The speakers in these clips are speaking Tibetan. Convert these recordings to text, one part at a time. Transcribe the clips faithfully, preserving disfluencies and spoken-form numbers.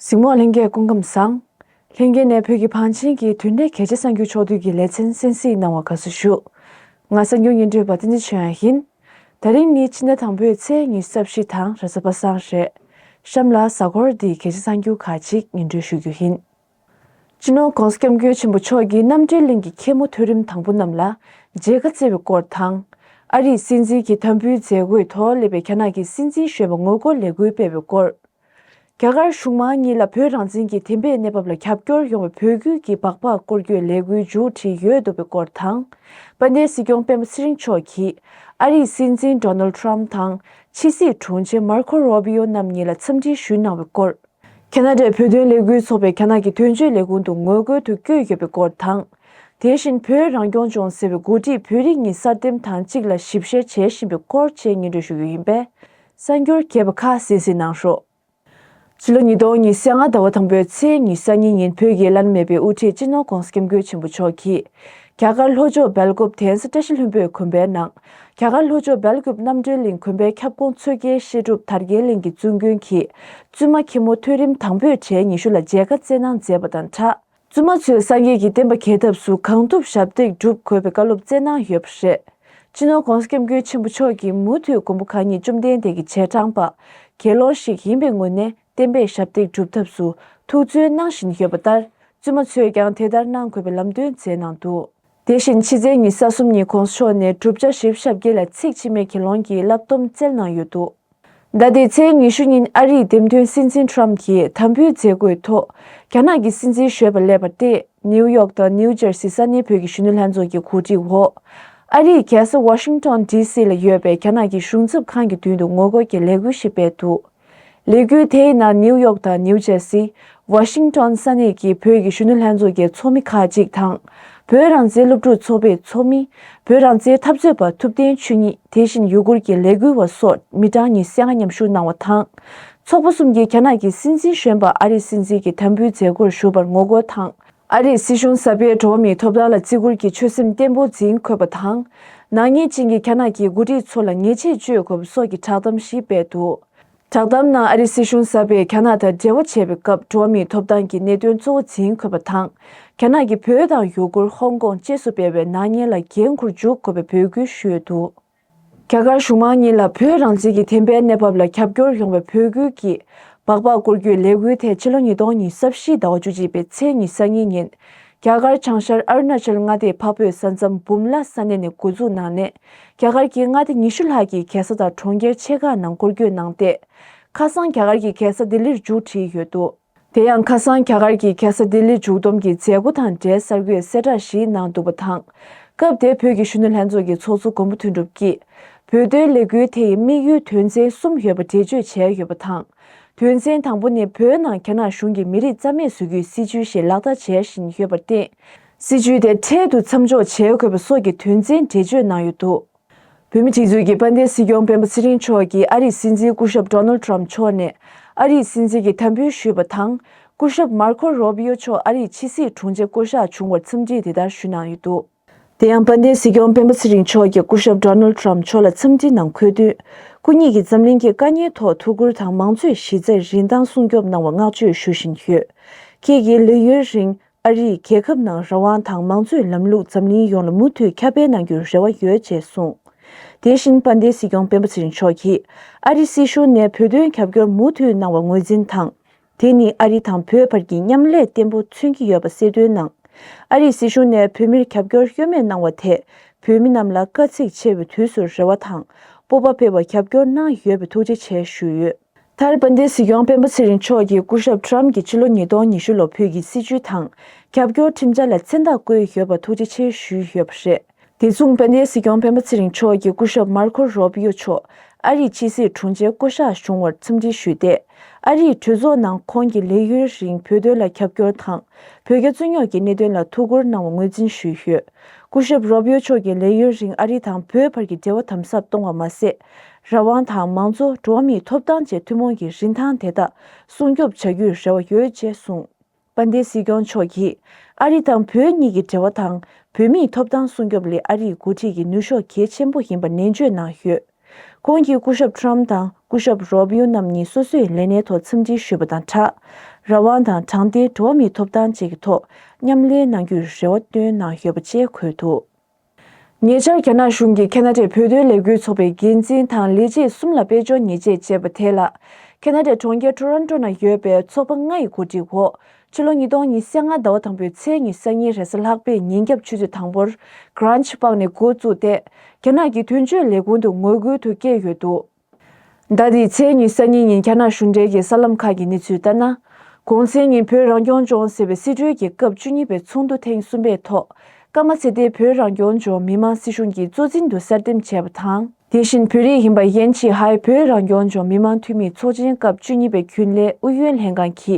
གཟིགས་མོ་བ་ལྷན་རྒྱས་སྐུ་ཁམས་བཟང་། ལྷན་རྒྱས་ནས་བོད་ཀྱི་བང་ཆེན་གྱི་དུས་འབྲེལ་གལ་ཆེ་གསར་འགྱུར་ཕྱོགས་བསྡུས་ཀྱི་ལེ་ཚན་གསན་གཟིགས་གནང་བར་དགའ་བསུ་ཞུ། ང་གསར་འགྱུར་སྙན་སྒྲོན་པ་བསྟན་འཛིན་ཆོས་དབྱངས་ཡིན། ད་རིང་ནི་ཕྱི་ཟླ་དང་པོའི་ཚེས་ཉི་ཤུ་རྩ་བཞི་དང་རེས་གཟའ་པ་སངས་རེད། གཤམ་ལ་གཟའ་འཁོར་འདིའི་གལ་ཆེ་གསར་འགྱུར་ཁག་ཅིག་སྙན་སྒྲོན་ཞུ་རྒྱུ་ཡིན། སྤྱི་ནོར་༧གོང་ས་༧སྐྱབས་མགོན་ཆེན་པོ་མཆོག་གིས་རྣམ་གྲོལ་གླིང་གི་མཁན་མོ་མཐོ་རིམ་དང་པོ་རྣམས་ལ་མཇལ་ཁ་བསྩལ་བའི་སྐོར་དང་། ཨ་རིའི་སྲིད་འཛིན་གྱི་དམ་འབུལ་མཛད་སྒོའི་ཐོག་སླེབས་པའི་རྒྱ་ནག་གི་སྲིད་འཛིན་གཞོན་པ་ངོ་རྒོལ་ལས་འགུལ་སྤེལ་བའི་སྐོར། རྒྱ་གར་གཞུང་མང་གཉིས་ལ་བོད་རང་བཙན་གྱི་བདེན་པའི་གནས་བབ་ལ་རྒྱབ་སྐྱོར་ཡོང་བའི་འབོད་སྐུལ་གྱི་སྦག་སྦག་སྐོར་སྐྱོད་ལས་འགུལ་མཇུག་སྒྲིལ་ཡོད་འདུག་པའི་སྐོར་དང་། དཔལ་ལྡན་སྲིད་སྐྱོང་སྤེན་པ་ཚེ་རིང་མཆོག་གིས་ཨ་རིའི་སྲིད་འཛིན་ཌོ་ནལ་ཌི་ཊརམ་ཕི་དང་ཕྱི་སྲིད་དྲུང་ཆེ་མར་ཁོ་རོ་བྷི་ཡོ་རྣམ་གཉིས་ལ་འཚམས་འདྲི་ཞུས་གནང་བའི་སྐོར། ཁ་ན་ཌའི་བོད་དོན་ལས་འགུལ་ཚོགས་པས་རྒྱ་ནག་གི་དོན་གཅོད་ལས་ཁུངས་དུ་ངོ་རྒོལ་དུ་བསྐྱོད་ཡོད་པའི་སྐོར་དང་། དེ་བཞིན་བོད་རང་སྐྱོང་ལྗོངས་ཟེར་བའི་འགོ་ཁྲིད་བོད་རིགས་གཉིས་གསར་འདེམས་དང་གཅིག་ལ་ཞིབ་བཤེར་བྱེད་བཞིན་པའི་སྐོར་བཅས་སྙན་སྒྲོན་ཞུ་རྒྱུ་ཡིན་པས། གསར་འགྱུར་རྒྱས་པ་ཁག་གསན་གཟིགས་གནང་རོགས། ཕྱི་ལོ་ཉིས་སྟོང་ཉི་ཤུ་རྩ་ལྔ་ཟླ་བ་དང་པོའི་ཚེས་ཉི་ཤུ་རྩ་གཉིས་ཉིན་བོད་ཀྱི་བླ་ན་མེད་པའི་དབུ་ཁྲིད་སྤྱི་ནོར་༧གོང་ས་༧སྐྱབས་མགོན་ཆེན་པོ་མཆོག་གིས། རྒྱ་གར་ལྷོ་ཕྱོགས་སྦེལ་ཀོབ་གདན་ས་བཀྲ་ཤིས་ལྷུན་པོའི་དགོན་པའི་ནང་། རྒྱ་གར་ལྷོ་ཕྱོགས་སྦེལ་ཀོབ་རྣམ་གྲོལ་གླིང་དགོན་པའི་ཁྱབ་ཁོངས་མཚོ་རྒྱལ་བཤད་སྒྲུབ་དར་རྒྱས་གླིང་གི་བཙུན་དགོན་གྱི་བཙུན་མ་མཁན་མོ་མཐོ་རིམ་དང་པོས་གྲས་ཉི་ཤུ་ལ་མཇལ་ཁ་བསྩལ་གནང་མཛད་པ་དང་སྦྲགས། བཙུན་མ་ཚོས་སངས་རྒྱས་ཀྱི་བསྟན་པ་རྒྱས་ཐབས་སུ་གང་ཐུབ་ཞབས་འདེགས་སྒྲུབ་དགོས་པའི་བཀའ་སློབ་བསྩལ་གནང་ཡོད་པ་རེད། སྤྱི་ནོར་༧གོང་ས་༧སྐྱབས་མགོན་ཆེན་པོ་མཆོག་གིས་མུ་མཐུད་མགོན་པོ་གང་ཉིད་བཅོམ་ལྡན་འདས་ཀྱི་རྗེས་འབྲང་པ། དགེ་སློང་ཞིག་ཡིན་པའི་ངོས་ནས་བསྟན་པའི་ཞབས་འདེགས་སྒྲུབ་ཐབས་སུ་ཐུགས་བརྩོན་གནང་བཞིན་ཡོད་པ་ལྟར། བཙུན་མ་ཚོས་ཀྱང་དེ་ལྟར་གནང་དགོས་པའི་ལམ་སྟོན་མཛད་གནང་འདུག་དེ་བཞིན་ཕྱི་ཚེས་ཉི་ཤུ་རྩ་གསུམ་ཉིན་༧གོང་ས་མཆོག་ནས་བསྒྲུབ་བྱ་བཞི་བཅུ་ཞེ་བརྒྱད་ལ་ཚིག་གཅིག་མའི་དགེ་སློང་གི་བསླབ་སྡོམ་བསྩལ་གནང་ཡོད་འདུག་ཟླ་འདིའི་ཚེས་ཉི་ཤུ་ཉིན་ཨ་རིའི་འདེམས་ཐོན་སྲིད་འཛིན་ཊརམ་གྱིས་དམ་འབུལ་མཛད་སྒོའི་ཐོག་རྒྱ་ནག་གི་སྲིད་འཛིན་གཞོན་པ་སླེབས་པར་བརྟེན། ནིའུ་ཡོག་དང་ནིའུ་ཇར་སི་ས་གནས་བོད་ཀྱི་གཞོན་ནུ་ལྷན་ཚོགས་ཀྱི་གོ་སྒྲིག་འོག་ཨ་རིའི་རྒྱལ་ས་ཝ་ཤིང་ཊོན་ཌི་སི་ལ་ཡོད་པའི་རྒྱ་ནག་གི་གཞུང་ཚབ་ཁང་གི་མདུན་དུ་ངོ་རྒོལ་གྱི་ལས་འགུལ་ཞིག་སྤེལ་འདུག་ལས་འགུལ་དེའི་ནང་ནིའུ་ཡོག་དང་ནིའུ་ཇར་སི། ཝ་ཤིང་ཊོན་ས་གནས་ཀྱི་བོད་ཀྱི་གཞོན་ནུ་ལྷན་ཚོགས་ཀྱི་ཚོགས་མི་ཁག་ཅིག་དང་། བོད་རང་བཙན་སློབ་ཕྲུག་ཚོགས་པའི་ཚོགས་མི། བོད་རང་བཙན་འཐབ་རྩོད་པ་ཐུབ་བསྟན་ཆོས་ཉིད། དེ་བཞིན་ཡུ་གུར་གྱི་ལས་འགུལ་བ་སོགས་མི་གྲངས་ཉི་ཤུ་རྩ་ལྔ་མཉམ་ཞུགས་གནང་བ་དང་། ཚོགས་པ་གསུམ་གྱིས་རྒྱ་ནག་གི་སྲིད་འཛིན་གཞོན་པ་ཨ་རིའི་སྲིད་འཛིན་གྱི་དམ་འབུལ་མཛད་སྒོར་ཞུགས་པར་ངོ་རྒོལ་དང་། ཨ་རིའི་སྲིད་གཞུང་གསར་པས་འགྲོ་བ་མིའི་ཐོབ་ཐང་ལ་བརྩི་བཀུར་གྱི་ཆོད་སེམས་བརྟན་པོ་འཛིན་དགོས་པ་དང་། ནག་ཉེས་ཅན་གྱི་རྒྱ་ནག་གི་འགོ་ཁྲིད་ཚོ་ལ་ཉེས་ཆད་གཅོད་དགོས་པ་སོགས་ཀྱི་བསྒྲགས་གཏམ་ཞིག་སྤེལ་འདུག་བསྒྲགས་གཏམ་ནང་ཨ་རིའི་སྲིད་གཞུང་གསར་པས་རྒྱ་ནག་དང་འབྲེལ་བ་བྱེད་པའི་སྐབས་འགྲོ་བ་མིའི་ཐོབ་ཐང་གི་གནད་དོན་གཙོ་བོ་འཛིན་དགོས་པ་དང་། རྒྱ་ནག་གིས་བོད་དང་ཡུ་གུར། ཧོང་ཀོང་བཅས་སུ་སྤེལ་བའི་ནག་ཉེས་ལ་འགན་འཁུར་འཇུག་དགོས་པའི་འབོད་སྐུལ་ཞུས་འདུག་རྒྱ་གར་གཞུང་མང་གཉིས་ལ་བོད་རང་བཙན་གྱི་བདེན་པའི་གནས་བབ་ལ་རྒྱབ་སྐྱོར་ཡོང་བའི་འབོད་སྐུལ་གྱི་སྦག་སྦག་སྐོར་སྐྱོད་ལས་འགུལ་དེ་ཕྱི་ལོ་ཉིས་སྟོང་ཉི་ཤུ་རྩ་བཞི་ཟླ་བ་བཅུ་གཅིག་པའི་ཚེས་ཉི་ཤུ་རྩ་གཉིས་ཉིན། རྒྱ་གར་བྱང་ཤར་ཨ་རུ་ན་ཅལ་མངའ་སྡེའི་འཕགས་བོད་ས་མཚམས་བུམ་ལ་ས་གནས་ནས་འགོ་འཛུགས་གནང་ནས། རྒྱ་གར་གྱི་མངའ་སྡེ་ཉི་ཤུ་ལྷག་གི་རྒྱལ་ས་དང་གྲོང་ཁྱེར་ཆེ་ཁག་ནང་སྐོར་སྐྱོད་གནང་སྟེ། ཁ་སང་རྒྱ་གར་གྱི་རྒྱལ་ས་ལྡི་ལིར་མཇུག་སྒྲིལ་ཡོད་འདུག་དེ་ཡང་ཁ་སང་རྒྱ་གར་གྱི་རྒྱལ་ས་ལྡི་ལི་མཇུག་བསྡོམས་ཀྱི་མཛད་སྒོ་དང་འབྲེལ་གསར་འགོད་གསལ་བསྒྲགས་ཤིག་གནང་འདུག་པ་དང་། སྐབས་དེར་བོད་ཀྱི་གཞོན་ནུ་ལྷན་ཚོགས་ཀྱི་ཚོགས་གཙོ་མགོན་པོ་དོན་གྲུབ་ཀྱིས། བོད་དོན་ལས་འགུལ་དེ་ཡི་དམིགས་ཡུལ་དོན་ཚན་གསུམ་ཡོད་པ་འགྲེལ་བརྗོད་བྱས་ཡོད་པ་དང་། དོན་ཚན་དང་པོ་ནི་བོད་ནང་རྒྱ་ནག་གཞུང་གིས་མི་རིགས་རྩ་མེད་བཟོ་རྒྱུའི་སྲིད་བྱུས་ཤིག་ལག་བསྟར་བྱེད་བཞིན་ཡོད་པར་བརྟེན། སྲིད་བྱུས་དེ་འཕྲལ་དུ་མཚམས་འཇོག་བྱེད་དགོས་པ་སོགས་ཀྱི་དོན་ཚན་འགྲེལ་བརྗོད་གནང་ཡོད་འདུག་བོད་མིའི་སྒྲིག་འཛུགས་ཀྱི་དཔལ་ལྡན་སྲིད་སྐྱོང་སྤེན་པ་ཚེ་རིང་མཆོག་གིས་ཨ་རིའི་སྲིད་འཛིན་སྐུ་ཞབས་ཌོ་ནལ་ཌི་ཊརམ་མཆོག་ནས་ཨ་རིའི་སྲིད་འཛིན་གྱི་དམ་འབུལ་ཞུས་པ་དང་། སྐུ་ཞབས་མར་ཁོ་རོ་བྷི་ཡོ་མཆོག་ཨ་རིའི་ཕྱི་སྲིད་དྲུང་ཆེ་བསྐོ་གཞག་བྱུང་བར་འཚམས་འདྲི་འདི་ལྟར་ཞུས་གནང་ཡོད་འདུག་དེ་ཡང་དཔལ་ལྡན་སྲིད་སྐྱོང་སྤེན་པ་ཚེ་རིང་མཆོག་གིས་སྐུ་ཞབས་ཌོ་ནལ་ཌི་ཊརམ་མཆོག་ལ་འཚམས་འདྲི་ནང་འཁོད་དོན། སྐུ་ཉིད་ཀྱིས་འཛམ་གླིང་གི་དཀའ་ཉེན་ཐོག་ཐུགས་ཁུར་དང་མང་གཙོའི་གཞི་རྩའི་རིན་ཐང་སྲུང་སྐྱོབ་གནང་བར་བསྔགས་བརྗོད་ཞུ་བཞིན་ཡོད། ཁྱེད་ཀྱིས་ལོ་ཡུན་རིང་ཨ་རིས་རྒྱལ་ཁབ་ནང་རང་དབང་དང་མང་གཙོའི་ལམ་ལུགས་འཛམ་གླིང་ཡོངས་ལ་མུ་མཐུད་ཁྱབ་སྤེལ་གནང་རྒྱུའི་རེ་བ་ཡོད་ཅེས་གསུངས། དེ་བཞིན་དཔལ་ལྡན་སྲིད་སྐྱོང་སྤེན་པ་ཚེ་རིང་མཆོག་གིས་ཨ་རིའི་སྲིད་གཞུང་ནས་བོད་དོན་རྒྱབ་སྐྱོར་མུ་མཐུད་གནང་བར་ངོས་འཛིན་དང་། དེ་ནི་ཨ་རི་དང་བོད་བར་གྱི་མཉམ་ལས་བརྟན་པོ་མཚོན་གྱི་ཡོད་པ་གསལ་སྟོན་གནང་། ཨ་རིའི་སྲིད་གཞུང་ནས་བོད་མིར་རྒྱབ་སྐྱོར་གཡོ་མེད་གནང་བ་དེས་བོད་མི་རྣམས་ལ་དཀའ་ཚེགས་ཆེ་བའི་དུས་སུ་རེ་བ་དང་སྤོབས་པ་འཕེལ་བར་རྒྱབ་སྐྱོར་གནང་ཡོད་པའི་ཐུགས་རྗེ་ཆེ་ཞུས་ཡོད། མཐར་དཔལ་ལྡན་སྲིད་སྐྱོང་སྤེན་པ་ཚེ་རིང་མཆོག་གིས་སྐུ་ཞབས་ཊརམ་གྱིས་ཕྱི་ལོ་ཉིས་སྟོང་ཉི་ཤུ་ལོར་བོད་ཀྱི་སྲིད་བྱུས་དང་རྒྱབ་སྐྱོར་ཁྲིམས་འཆར་ལ་མཚན་རྟགས་བཀོད་ཡོད་པར་ཐུགས་རྗེ་ཆེ་ཞུས་ཡོད་པ་རེད། དེ་མཚུངས་དཔལ་ལྡན་སྲིད་སྐྱོང་སྤེན་པ་ཚེ་རིང་མཆོག་གིས་སྐུ་ཞབས་མར་ཁོ་རོ་བྷི་ཡོ་མཆོག་ཨ་རིའི་ཕྱི་སྲིད་དྲུང་ཆེ་བསྐོ་གཞག་བྱུང་བར་འཚམས་འདྲི་ཞུས་ཏེ། ཨ་རིའི་གྲོས་ཚོགས་ནང་ཁོང་གིས་ལས་ཡུན་རིང་བོད་དོན་ལ་རྒྱབ་སྐྱོར་དང་། བོད་རྒྱ་རྩོད་རྙོག་གི་གནད་དོན་ལ་ཐུགས་ཁུར་གནང་བ་ངོས་འཛིན་ཞུས་ཡོད། སྐུ་ཞབས་རོ་བྷི་ཡོ་མཆོག་གིས་ལས་ཡུན་རིང་ཨ་རི་དང་བོད་བར་གྱི་འབྲེལ་བ་དམ་ཟབ་གཏོང་བ་མ་ཟད། རང་དབང་དང་མང་གཙོ། འགྲོ་བ་མིའི་ཐོབ་ཐང་བཅས་ཐུན་མོང་གི་རིན་ཐང་དེ་དག་སྲུང་སྐྱོབ་བྱ་རྒྱུའི་རེ་བ་ཡོད་ཅེས་གསུངས། དཔལ་ལྡན་སྲིད་སྐྱོང་མཆོག་གིས་ཨ་རི་དང་བོད་གཉིས་ཀྱི་འབྲེལ་བ་དང་བོད་མིའི་ཐོབ་ཐང་སྲུང་སྐྱོབ་ལས་ཨ་རིའི་འགོ་ཁྲིད་ཀྱི་ནུས་ཤུགས་གལ་ཆེན་པོ་ཡིན་པ་ནན་བརྗོད་གནང་ཡོད། ཁོང་གིས་སྐུ་ཞབས་ཊརམ་དང་སྐུ་ཞབས་རོ་བྷི་ཡོ་རྣམ་གཉིས་སོ་སོའི་ལས་སྣེའི་ཐོག་འཚམས་འདྲི་ཞུས་པ་དང་སྦྲགས། རང་དབང་དང་དྲང་བདེན། འགྲོ་བ་མིའི་ཐོབ་ཐང་བཅས་ཀྱི་ཐོག་མཉམ་ལས་གནང་རྒྱུར་རེ་བ་བཏོན་གནང་ཡོད་པ་བཅས་འཁོད་འདུག། ཉེ་ཆར་རྒྱ་ནག་གཞུང་གིས་ཁ་ན་ཌའི་བོད་དོན་ལས་འགུལ་ཚོགས་པའི་འགན་འཛིན་དང་ལས་བྱེད་གསུམ་ལ་དཔལ་འབྱོར་ཉེས་ཆད་བཅད་པ་དེ་ལ། ཁ་ན་ཌའི་གྲོང་ཁྱེར་ཊོ་རོན་ཊོ་ན་ཡོད་པའི་ཚོགས་པ་ལྔ་ཡི་གོ་སྒྲིག་འོག་ཕྱི་ལོ་ཉིས་སྟོང་ཉི་ཤུ་རྩ་ལྔ་ཟླ་བ་དང་པོའི་ཚེས་ཉི་ཤུ་རྩ་གཉིས་རེས་གཟའ་ལྷག་པའི་ཉིན་རྒྱབ་ཆུ་ཚོད་དང་པོར་གྷ་རན་ཆི་པཱག་ནས་འགོ་བཙུགས་ཏེ། རྒྱ་ནག་གི་དོན་གཅོད་ལས་ཁུངས་དུ་ངོ་རྒོལ་དུ་བསྐྱལ་ཡོད་འདུག། ཟླ་འདིའི་ཚེས་ཉི་ཤུ་རྩ་གཉིས་ཉིན་རྒྱ་ནག་གཞུང་འབྲེལ་གྱི་གསར་ལམ་ཁག་གི་གནས་ཚུལ་ལྟར་ན། གུང་སེང་ཉིན་བོད་རང་སྐྱོང་ལྗོངས་ཟེར་བའི་སྲིད་གྲོས་ཀྱི་སྐབས་བཅུ་གཉིས་པའི་ཚོགས་འདུ་ཐེངས་གསུམ་པའི་ཐོག་ཀརྨ་ཚེ་བརྟན་བོད་རང་སྐྱོང་ལྗོངས་མི་དམངས་སྲིད་གཞུང་གི་གཙོ་འཛིན་དུ་གསར་འདེམས་བྱས་པ་དང་། དེ་བཞིན་བོད་རིགས་ཡིན་པ་ཡན་ཆི་ཧའེ་བོད་རང་སྐྱོང་ལྗོངས་མི་དམངས་འཐུས་མིའི་ཚོགས་ཆེན་སྐབས་བཅུ་གཉིས་པའི་རྒྱུན་ལས་ཨུ་ཡོན་ལྷན་ཁང་གི་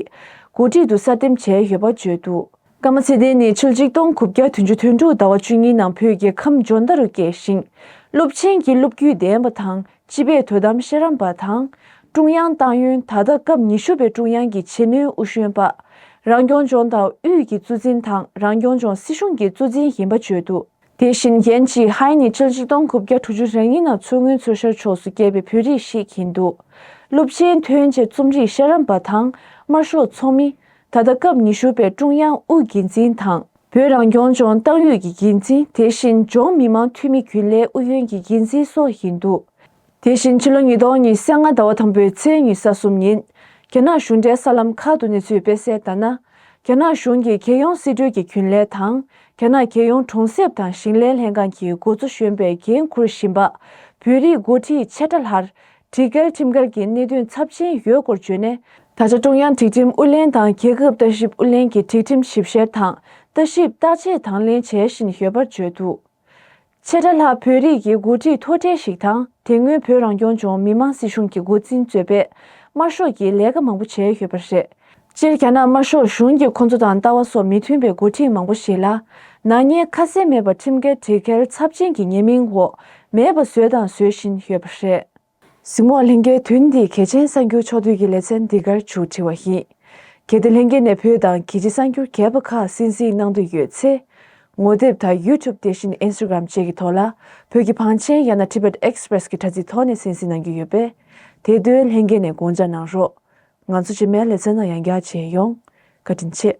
འགོ་ཁྲིད་དུ་གསར་འདེམས་བྱས་ཡོད་པ་བརྗོད་འདུག། ཀརྨ་ཚེ་བརྟན་ནི་ཕྱི་ལོ་ཆིག་སྟོང་དགུ་བརྒྱ་བདུན་ཅུ་དོན་དྲུག་ཟླ་བ་བཅུ་གཉིས་ནང་བོད་རྒྱལ་ཁམས་འཇོ་མདའ་རུ་སྐྱེས་ཤིང་། སློབ་ཆེན་གྱི་སློབ་རྒྱུས་ལྡན་པ་དང་སྤྱི་པའི་དོ་དམ་ཤེས་རམས་པ་དང་། ཀྲུང་དབྱང་ཏང་ཡོན་ད་ལྟ་སྐབས་ཉི་ཤུ་པའི་ཀྲུང་དབྱང་གི་ཆེད་གནོན་ཨུ་གཞོན་པ། རང་སྐྱོང་ལྗོངས་ཏང་ཨུད་ཀྱི་གཙོ་འཛིན་དང་རང་སྐྱོང་ལྗོངས་སྲིད་གཞུང་གི་གཙོ་འཛིན་ཡིན་པ་བརྗོད་འདུག། དེ་བཞིན་ཡན་ཅི་ཧའེ་ནི་ཕྱི་ལོ་ཆིག་སྟོང་དགུ་བརྒྱ་དྲུག་ཅུ་རེ་གཉིས་ནང་མཚོ་སྔོན་མཚོ་ཤར་ཕྱོགས་སུ་སྐྱེས་པའི་བོད་རིགས་ཤིག་ཡིན་འདུག། སློབ་ཆེན་ཐོན་རྗེས་རྩོམ་རིག་ཤེས་རམས་པ་དང་དམར་ཤོག་ཚོགས་མི། ད་ལྟ་སྐབས་ཉི་ཤུ་པའི་ཀྲུང་དབྱང་དབུས་འགན་འཛིན་དང་། བོད་རང་སྐྱོང་ལྗོངས་ཏང་ཨུད་ཀྱི་འགན་འཛིན། དེ་བཞིན་ལྗོངས་མི་དམངས་འཐུས་མི་རྒྱུན་ལས་ཨུ་ཡོན་གྱི་འགན་འཛིན་སོགས་ཡིན་འདུག། དེ་བཞིན་ཕྱི་ལོ་ཉིས་སྟོང་ཉི་ཤུ་རྩ་ལྔ་ཟླ་བ་དང་པོའི་ཚེས་ཉི་ཤུ་རྩ་གསུམ་ཉིན། རྒྱ་ནག་གཞུང་འབྲེལ་གསར་ལམ་ཁག་ཏུ་གནས་ཚུལ་སྤེལ་གསལ་ལྟར་ན། རྒྱ་ནག་གཞུང་གི་རྒྱལ་ཡོངས་སྲིད་གྲོས་ཀྱི་རྒྱུན་ལས་དང་། རྒྱ་ནག་རྒྱལ་ཡོངས་གྲོང་གསེབ་དང་ཞིང་ལས་ལྷན་ཁང་གི་འགོ་གཙོ་གཞོན་པའི་འགན་འཁུར་བཞིན་པ། བོད་རིགས་འགོ་ཁྲིད་ཆེ་ཕྲ་ལྷར། སྒྲིག་འགལ་ཁྲིམས་འགལ་གྱི་གནད་དོན་ཚབས་ཆེན་ཡོད་སྐོར་བརྗོད་ནས། ད་ཆ་ཀྲུང་དབྱང་སྒྲིག་ཁྲིམས་ཨུ་ལྷན་དང་རྒྱལ་ཁབ་ལྟ་ཞིབ་ཨུ་ལྷན་གྱི་སྒྲིག་ཁྲིམས་ཞིབ་བཤེར་དང་ལྟ་ཞིབ་བརྟག་དཔྱད་དང་ལེན་བྱེད་བཞིན་ཡོད་པར་བརྗོད་འདུག། ཆེ་ཕྲ་ལྷག་བོད་རིགས་ཀྱི་འགོ་ཁྲིད་མཐོ་གྲས་ཤིག་དང་དེ་སྔོན་བོད་རང་སྐྱོང་ལྗོངས་མི་དམངས་སྲིད་གཞུང་གི་འགོ་འཛིན་གཙོས་པའི་དམར་ཤོག་གི་ལས་ཀ་མང་པོ་བྱས་ཡོད་པ་རེད། སྤྱིར་རྒྱ་ནག་དམར་ཤོག་གཞུང་གིས་ཁོ་ཚོ་དང་ལྟ་བ་སོགས་མི་མཐུན་པའི་འགོ་ཁྲིད་མང་པོ་ཞིག་ལ་ནག་ཉེས་ཁ་གསལ་མེད་པར་ཁྲིམས་འགལ་སྒྲིག་འགལ་ཚབས་ཆེན་གྱི་ཉེས་མིང་འོག་མེད་པ་བཟོས་དང་བཟོ་བཞིན་ཡོད་པ་རེད། གཟིགས་མོ་བ་ལྷན་རྒྱས། དོན་འདིས་གལ་ཆེན་གསར་འགྱུར་ཕྱོགས་བསྡུས་ཀྱི་ལེ་ཚན་འདི་གར་མཇུག་སྒྲིལ་བ་ཡིན། གལ་ཏེ་ལྷན་རྒྱས་ནས་བོད་དང་རྒྱལ་སྤྱིའི་གསར་འགྱུར་རྒྱས་པ་ཁག་གསན་གཟིགས་གནང་འདོད་ཡོད་ཚེ། ངོ་དེབ་དང་ཡུ་ཊུབ་དེ་བཞིན་ཨིན་སི་ཊ་གྷ་རམ་བཅས་ཀྱི་ཐོག་ལ་བོད་ཀྱི་བང་ཆེན་ཡང་ན་Tibet Express གྱི་དྲ་ཚིགས་ཐོག་ནས་གསན་གཟིགས་གནང་རྒྱུ་ཡོད་པས། དེ་དོན་ལྷན་རྒྱས་ནས་དགོངས་འཇགས་གནང་རོགས། ང་ཚོ་རྗེས་མའི་ལེ་ཚན་ནང་ཡང་བསྐྱར་མཇལ་ཡོང་། བཀའ་དྲིན་ཆེ།